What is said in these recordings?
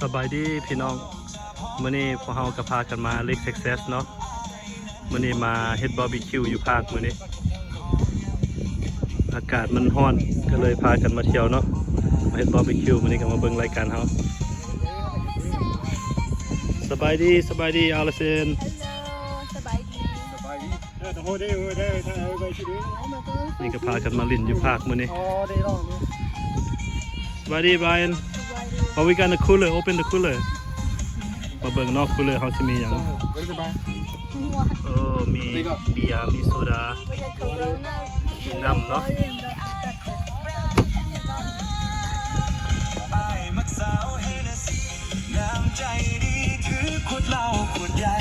ສະບາຍດີພີ່ນ້ອງ, ມື້ນີ້ພວກເຮົາກໍພາກັນມາ Lake Success ເນາະ. ມື້ນີ້ມາເຮັດບາບີຄິວຢູ່ພາກມື້ນີ້. ອາກາດມັນຮ້ອນ ກໍເລີຍພາກັນມາທ່ຽວເນາະ, ມາເຮັດບາບີຄິວ. ມື້ນີ້ກໍມາເບິ່ງລາຍການເຮົາ. ສະບາຍດີ, ສະບາຍດີ ອາລາເຊນ. ເຮລໂລ ສະບາຍດີ. ສະບາຍດີ. ນີ້ກໍພາກັນມາຫຼິ້ນຢູ່ພາກມື້ນີ້. ສະບາຍດີ Brian. Are we gonna cooler? Open the cooler. ມາເບິ່ງເນາະ cooler ເຮົາຊິມີຫຍັງ. ໂອ້ ມີເບຍ ມີໂຊດາ ມີນ້ຳເນາະ.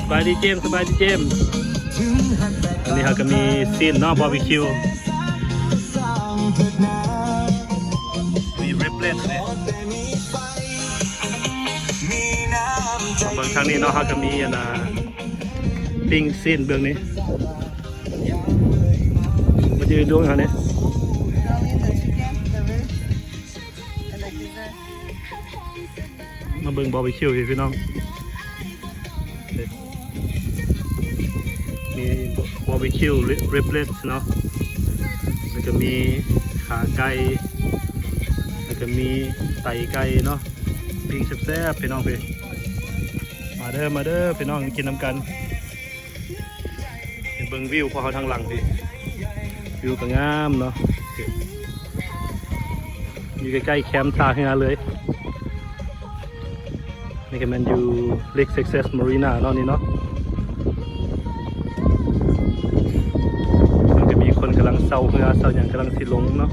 ສະບາຍດີເຈມ, ສະບາຍດີເຈມ. ອັນນີ້ເຮົາກໍມີຊີ້ນເນາະ ບາບີຄິວ, ມີ riblet ເດ້. ເບິ່ງທາງນີ້ເນາະ, ເຮົາກໍມີອັນນ່າ ປີ້ງຊີ້ນເບິ່ງນີ້. What you doing, honey? Throwing the chicken, the ribs, and the gizzard. ມາເບິ່ງບາບີຄິວ ພີ່ນ້ອງ, ມີບາບີຄິວ riblet ເນາະ, ແລ້ວກໍມີຂາໄກ່, ແລ້ວກໍມີໄຕໄກ່ເນາະ, ປີ້ງແຊບໆ ພີ່ນ້ອງ. ມາເດີ ມາເດີ ພີ່ນ້ອງ, ກິນນຳກັນ. ເບິ່ງວິວພວກເຮົາທາງຫຼັງພີ້, ວິວກໍງາມເນາະ, ຢູ່ໃກ້ໆແຄມທ່າເຮືອເລີຍ. ນີ້ກໍແມ່ນຢູ່ Lake Success Marina ເນາະ ນີ້ເນາະ. ມັນກໍມີຄົນກຳລັງເຊົ່າເຮືອເຊົ່າຫຍັງ ກຳລັງຊິລົງເນາະ.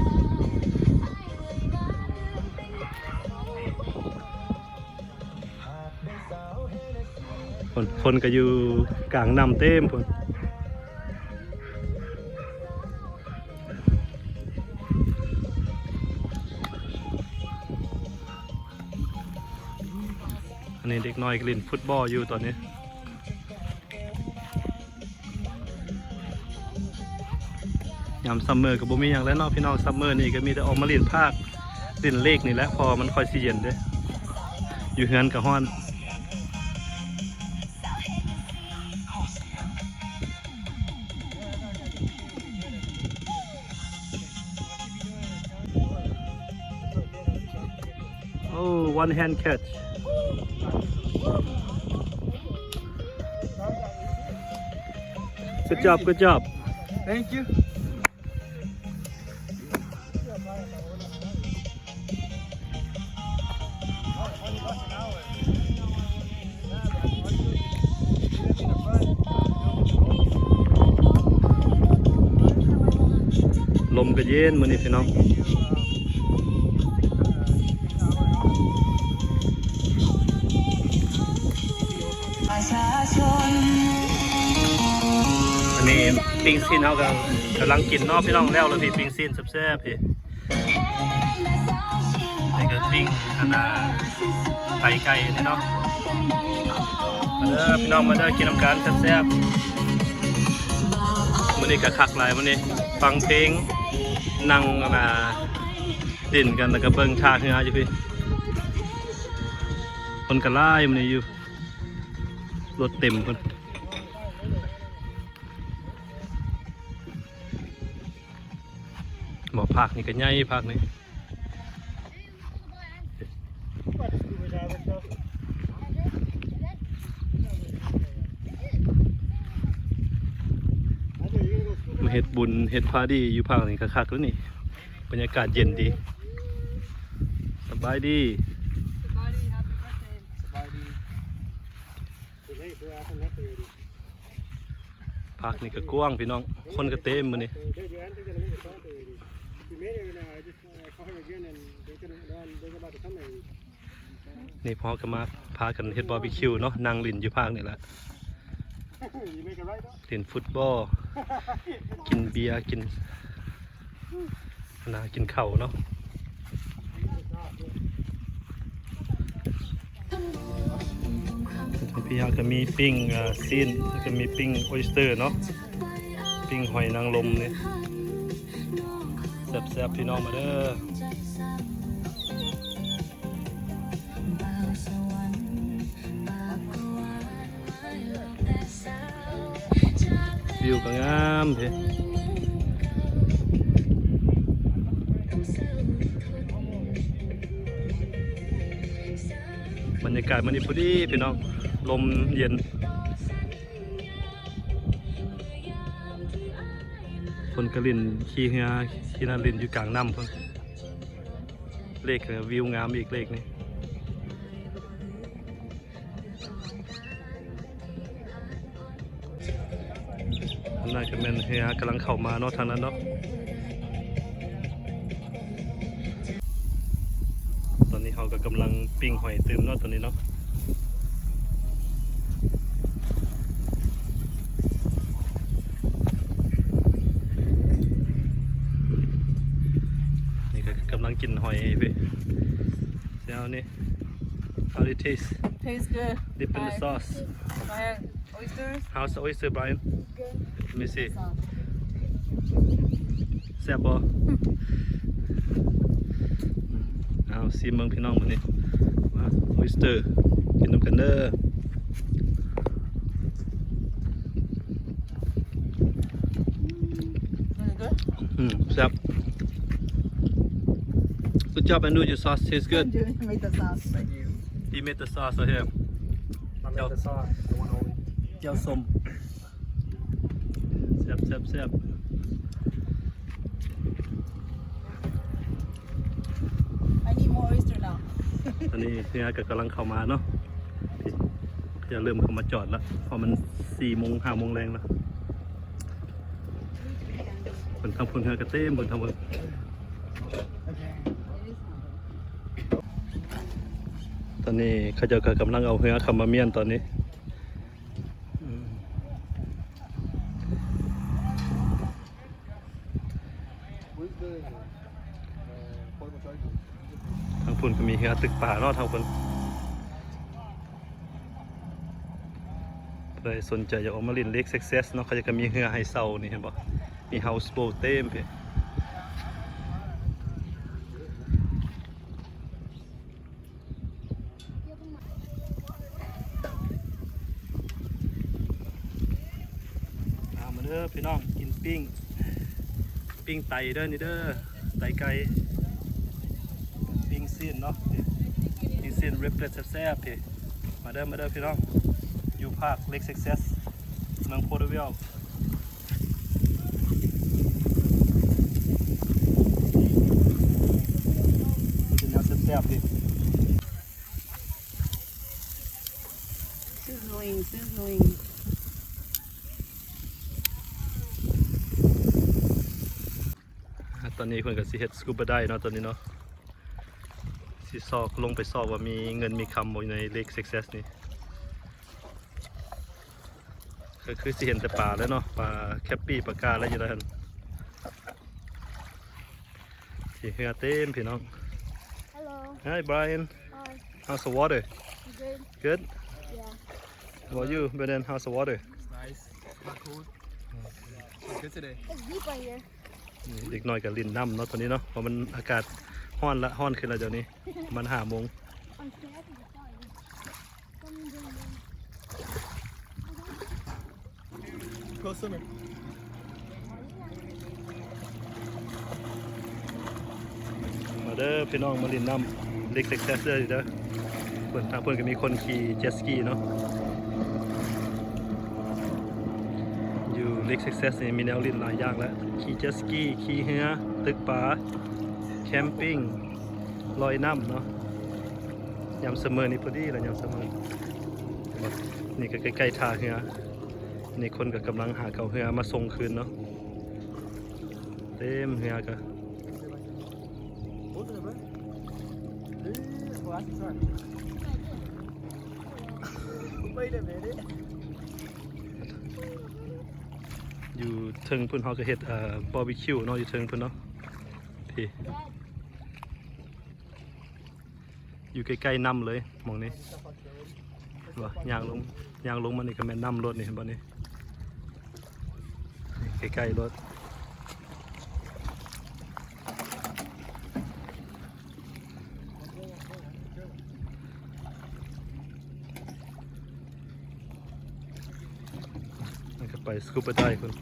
ຄົນ ຄົນກໍຢູ່ກາງນ້ຳເຕັມພຸ້ນ. ອັນນີ້ເດັກນ້ອຍກໍຫຼິ້ນຟຸດບອລຢູ່ຕອນນີ້. ຍາມ summer ກໍບໍ່ມີຫຍັງແລ້ວເນາະພີ່ນ້ອງ, summer ນີ້ກໍມີແຕ່ອອກມາຫຼິ້ນພາກ ຫຼິ້ນ lake ນີ້ແຫຼະ, ເພາະວ່າມັນຄ່ອຍຊິເຢັນເດ້, ຢູ່ເຮືອນກໍຮ້ອນ. Oh, one hand catch. Good job, good job. Thank you. ລົມກໍເຢັນມື້ນີ້ພີ່ນ້ອງ. ອັນນີ້ປີ້ງຊີ້ນເຮົາກໍກຳລັງກິນເນາະພີ່ນ້ອງ, ແລ້ວແລ້ວພີ້ ປີ້ງຊີ້ນແຊບໆພີ້. ນີ້ກໍປີ້ງອັນນ່າ ໄຕໄກ່ນີ້ເນາະ. ມາເດີພີ່ນ້ອງ ມາເດີ ກິນນຳກັນແຊບໆ. ມື້ນີ້ກໍຄັກຫຼາຍ, ມື້ນີ້ຟັງເພງ ນັ່ງອັນນ່າ ຫຼິ້ນກັນ ແລ້ວກໍເບິ່ງທ່າເຮືອຢູ່ພີ້. ຄົນກໍຫຼາຍມື້ນີ້ຢູ່, ລົດເຕັມພຸ້ນ. ບໍ່ ພາກນີ້ກໍໃຫຍ່ ພາກນີ້. ມາເຮັດບຸນເຮັດພາດີຢູ່ພາກນີ້ກໍຄັກແລ້ວນີ້, ບັນຍາກາດເຢັນດີ. ສະບາຍດີ. ພາກນີ້ກໍກວ້າງພີ່ນ້ອງ, ຄົນກໍເຕັມມື້ນີ້. ນີ້ພວກເຮົາກໍມາພາກັນເຮັດບາບີຄິວເນາະ, ນັ່ງຫຼິ້ນຢູ່ພາກນີ້ແຫຼະ, ຫຼິ້ນຟຸດບອລ, ກິນເບຍ, ກິນ ອັນນ່າ ກິນເຂົ້າເນາະ. ພີ່ເຮົາກໍມີປີ້ງ ເອີ ຊີ້ນ, ແລ້ວກໍມີປີ້ງ oyster ເນາະ, ປີ້ງຫອຍນາງລົມນີ້ ແຊບໆ ພີ່ນ້ອງ ມາເດີ. ວິວກໍງາມເດ້. ບັນຍາກາດມື້ນີ້ພໍດີພີ່ນ້ອງ ລົມເຢັນ. ຄົນກໍຫຼິ້ນຂີ່ເຮືອ ຂີ່ນັ້ນຫຼິ້ນຢູ່ກາງນ້ຳພຸ້ນ. ເລກ ວິວງາມອີກເລກນີ້. ອັນນັ້ນກໍແມ່ນເຮືອກຳລັງເຂົ້າມາເນາະ ທາງນັ້ນເນາະ. ຕອນນີ້ເຮົາກໍກຳລັງປີ້ງຫອຍຕື່ມເນາະ ຕອນນີ້ເນາະ. ນີ້ກໍກຳລັງກິນຫອຍພີ່. See how it, how it taste? Tastes good. Dip in the sauce. Brian, oysters. How's the oyster, Brian? Good. Let me see. Sauce. ແຊບບໍ່? ເອົາ ຊີມເບິ່ງພີ່ນ້ອງ ບາດນີ້ ມາ oysters ກິນນຳກັນເດີ. ອືມ ແຊບ. Good job, Andrew. Your sauce tastes good. Andrew made the sauce. Thank you. He made the sauce right here. I made the sauce, the one only. ແຈ່ວສົ້ມ ແຊບໆໆ. I need more oyster now. ຕອນນີ້ເຮືອກໍກຳລັງເຂົ້າມາເນາະ. ເຂົາເລີ່ມເຂົ້າມາຈອດລະ ເພາະມັນສີ່ໂມງ ຫ້າໂມງແລງລະ. ເພິ່ນ ທາງພຸ້ນເຮືອກໍເຕັມ ເພິ່ນ ທາງພຸ້ນ. ຕອນນີ້ເຂົາເຈົ້າກໍກຳລັງເອົາເຮືອເຂົ້າມາມ້ຽນຕອນນີ້. ອືມ ທາງພຸ້ນກໍມີເຮືອຕຶກປາເນາະ ທາງພຸ້ນ. ຜູ້ໃດສົນໃຈຢາກອອກມາຫຼິ້ນ Lake Success ເນາະ ເຂົາເຈົ້າກໍມີເຮືອໃຫ້ເຊົ່ານີ້ ເຫັນບໍ່? ມີ houseboat ເຕັມເພ. ເອົາມາເດີພີ່ນ້ອງ ກິນປີ້ງ ປີ້ງໄຕເດີນີ້ເດີ ໄຕໄກ່ ປີ້ງຊີ້ນເນາະ ປີ້ງຊີ້ນ riblet ແຊບໆ ພີ່. ມາເດີ ມາເດີພີ່ນ້ອງ ຢູ່ພາກ Lake Success ເມືອງ Port Royal. ເປັນແນວແຊບໆ ພີ່. Sizzling, sizzling. ອາ ຕອນນີ້ເພິ່ນກໍຊິເຮັດ scuba dive ເນາະ ຕອນນີ້ເນາະ ຊິຊອກ ລົງໄປຊອກວ່າມີເງິນມີຄຳບໍ່ໃນ Lake Success ນີ້. ກໍຄືຊິເຫັນແຕ່ປາແຫຼະເນາະ ປາແຄບປີ້ ປາກາແຫຼະຢູ່ໃນຫັ້ນ. ເຮືອເຕັມພີ່ນ້ອງ. Hello. Hi, Brian. Hi. How's the water? Good. Good? Yeah. How about you, Brendan? How's the water? It's nice. It's not cold. It's good today. It's deep right here. ນີ້ເດັກນ້ອຍກໍຫຼິ້ນນ້ຳເນາະ ຕອນນີ້ເນາະ ເພາະມັນອາກາດຮ້ອນລະ ຮ້ອນຂຶ້ນລະດຽວນີ້ ປະມານຫ້າໂມງ. Go swimming. ມາເດີພີ່ນ້ອງ ມາຫຼິ້ນນ້ຳ Lake Success ເດີ ເດີ. ເພິ່ນ ທາງເພິ່ນກໍມີຄົນຂີ່ jet ski ເນາະ. ຢູ່ Lake Success ນີ້ມີແນວຫຼິ້ນຫຼາຍຢ່າງແຫຼະ ຂີ່ jet ski ຂີ່ເຮືອ ຕຶກປາ camping ລອຍນ້ຳເນາະ. ຍາມ summer ນີ້ພໍດີລະ ຍາມ summer ນີ້ກໍໃກ້ໆທ່າເຮືອ. ນີ້ຄົນກໍກຳລັງຫາເກົາເຮືອມາສົ່ງຄືນເນາະ ເຕັມເຮືອກະ. Wait a minute. ຢູ່ເທິງພຸ້ນເຮົາກໍເຮັດ ເອີ barbecue ເນາະ ຢູ່ເທິງພຸ້ນເນາະ ພີ້. ຢູ່ໃກ້ໆນ້ຳເລີຍໝ່ອງນີ້ ເຫັນບໍ່? ຍ່າງລົງ ຍ່າງລົງມານີ້ກໍແມ່ນນ້ຳໂລດນີ້ ເຫັນບໍ່ນີ້? ໃກ້ໆໂລດ. ມັນກໍ ໄປສະກູບາໄດພຸ້ນ.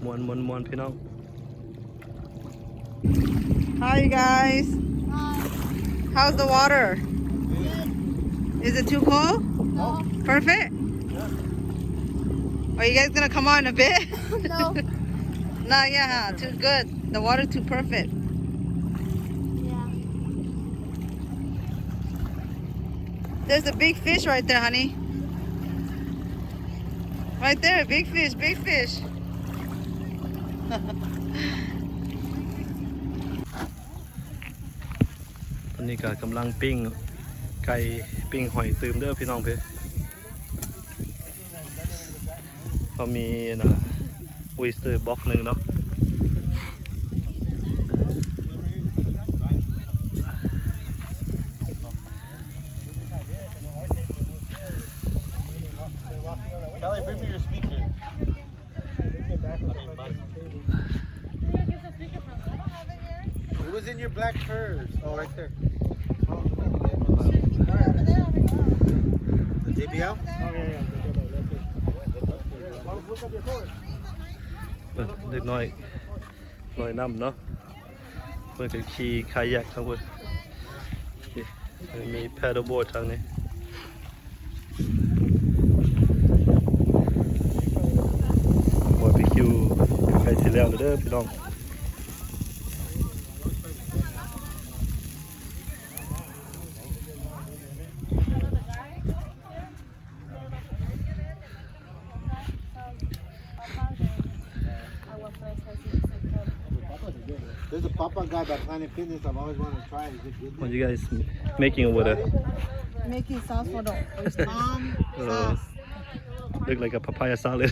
ມ່ວນໆໆ ພີ່ນ້ອງ. Hi, you guys. Hi. How's the water? Good. Is it too cold? No. Perfect? Yeah. Are you guys gonna come out in a bit? No. Not yet, huh? Too good. The water too perfect. Yeah. There's a big fish right there, honey. Right there, big fish, big fish. ອັນນີ້ກໍກຳລັງປີ້ງໄກ່ ປີ້ງຫອຍຕື່ມເດີພີ່ນ້ອງເອີຍ. ເຮົາມີອັນນ່າ oyster box ໜຶ່ງເນາະ. Kelly, bring me your speaker. It was in your black purse. Oh, right there. The JBL? ເດັກນ້ອຍລອຍນ້ຳເນາະ. ເພິ່ນກໍຂີ່ຄາຍັກທາງພຸ້ນ. ນີ້ ມີ paddle board ທາງນີ້. ບາບີຄິວໃກ້ຊິແລ້ວແລ້ວເດີພີ່ນ້ອງ. There's a papa guy by Planet Fitness I've always wanted to try. Is it good? What you guys making over there? Making sauce for the oyster. Palm sauce. Look like a papaya salad.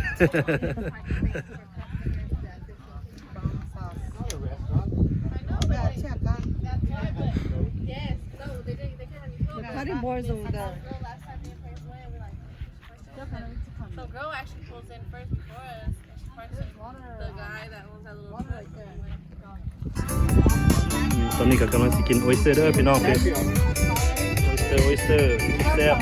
The cutting boards over there. So girl actually pulls in first before us, and she parks in the guy that owns that little truck. ຕອນນີ້ກໍກຳລັງຊິກິນ oyster ເດີພີ່ນ້ອງ. Oyster, oyster ແຊບ.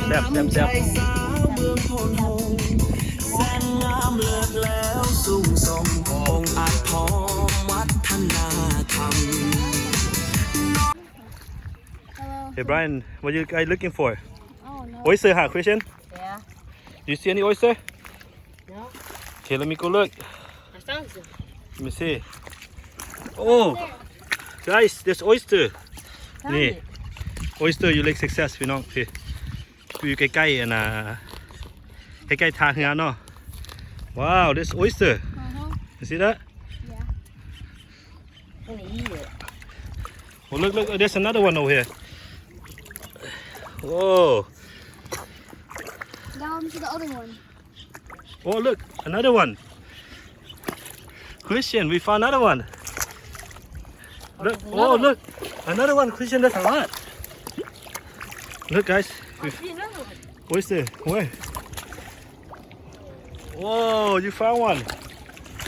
ແຊບ ແຊບ ແຊບ. ເຮຍ Brian, what you guys looking for? Oh, no. Oyster, huh, Christian? Yeah. You see any oyster? No. Okay, let me go look. Let me see. Oh, guys, there's oyster. ນີ້ oyster ຢູ່ Lake Success ພີ່ນ້ອງ. ນີ້ ຢູ່ໃກ້ໆ ອັນນ່າ ໃກ້ໆ ທ່າເຮືອເນາະ. Wow, there's oyster. You see that? Yeah. Oh, look, look, there's another one over here. Oh. Down to the other one. Oh, look, another one. Christian, we found another one. Look, oh, look, another one, Christian, that's a lot. Look, guys. Oyster, where? Oh, you found one.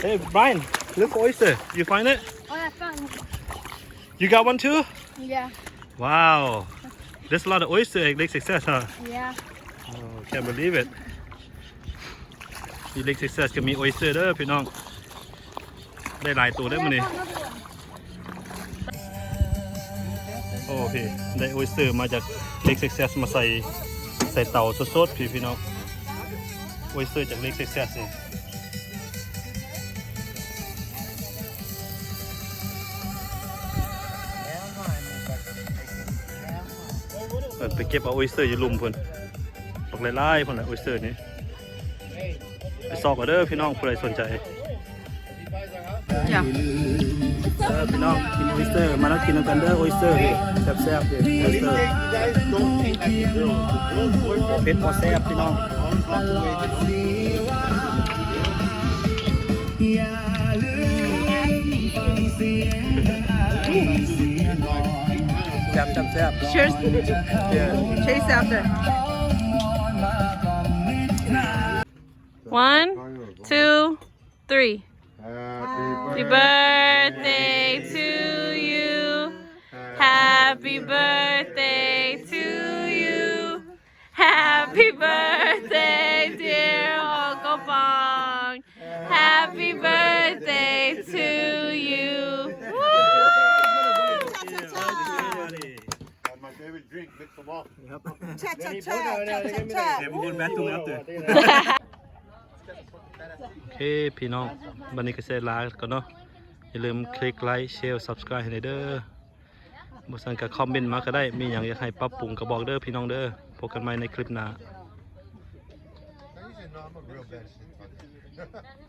Hey, Brian, look for oyster. You find it? Oh, I found one. You got one too? Yeah. Wow. There's a lot of oyster at Lake Success, huh? Yeah. Oh, can't believe it. ຢູ່ Lake Success ກໍມີ oyster ເດີພີ່ນ້ອງ. ໄດ້ຫຼາຍໂຕເດີມື້ນີ້. ໂອ້ ໄດ້ oyster ມາຈາກ Lake Success ມາໃສ່ ໃສ່ເຕົາສົດໆ ພີ່ ພີ່ນ້ອງ. Oyster ຈາກ Lake Success ນີ້. ເພິ່ນໄປເກັບເອົາ oyster ຢູ່ລຸ່ມພຸ້ນ ບັກຫຼາຍໆພຸ້ນແຫຼະ oyster ນີ້. ໄປຊອກເອົາເດີພີ່ນ້ອງ ຜູ້ໃດສົນໃຈ. ເດີພີ່ນ້ອງ ກິນ oyster ມານັ່ງກິນນຳກັນເດີ oyster ນີ້ ແຊບໆ ເດີ oyster ເຜັດບໍ່ແຊບພີ່ນ້ອງ. ແຊບໆ ແຊບ. Cheers. Yeah. Chase after. One, two, three. Happy birthday to you. Happy birthday to you. Happy birthday, dear Uncle Pong. Happy birthday to you. Woo! And my favorite drink, mix them all. Cha cha cha, cha cha cha. Everyone back to after. ໂອເຄ ພີ່ນ້ອງ ບັດນີ້ກໍຊິລາກ່ອນເນາະ. ຢ່າລືມຄລິກໄລຄ໌ ແຊຣ ຊັບສະຄຣາຍບ໌ໃຫ້ແດ່ເດີ. ບໍ່ຊັ້ນກໍຄອມເມັນມາກໍໄດ້ ມີຫຍັງຢາກໃຫ້ປັບປຸງກໍບອກເດີພີ່ນ້ອງເດີ. ພົບກັນໃໝ່ໃນຄລິບໜ້າ.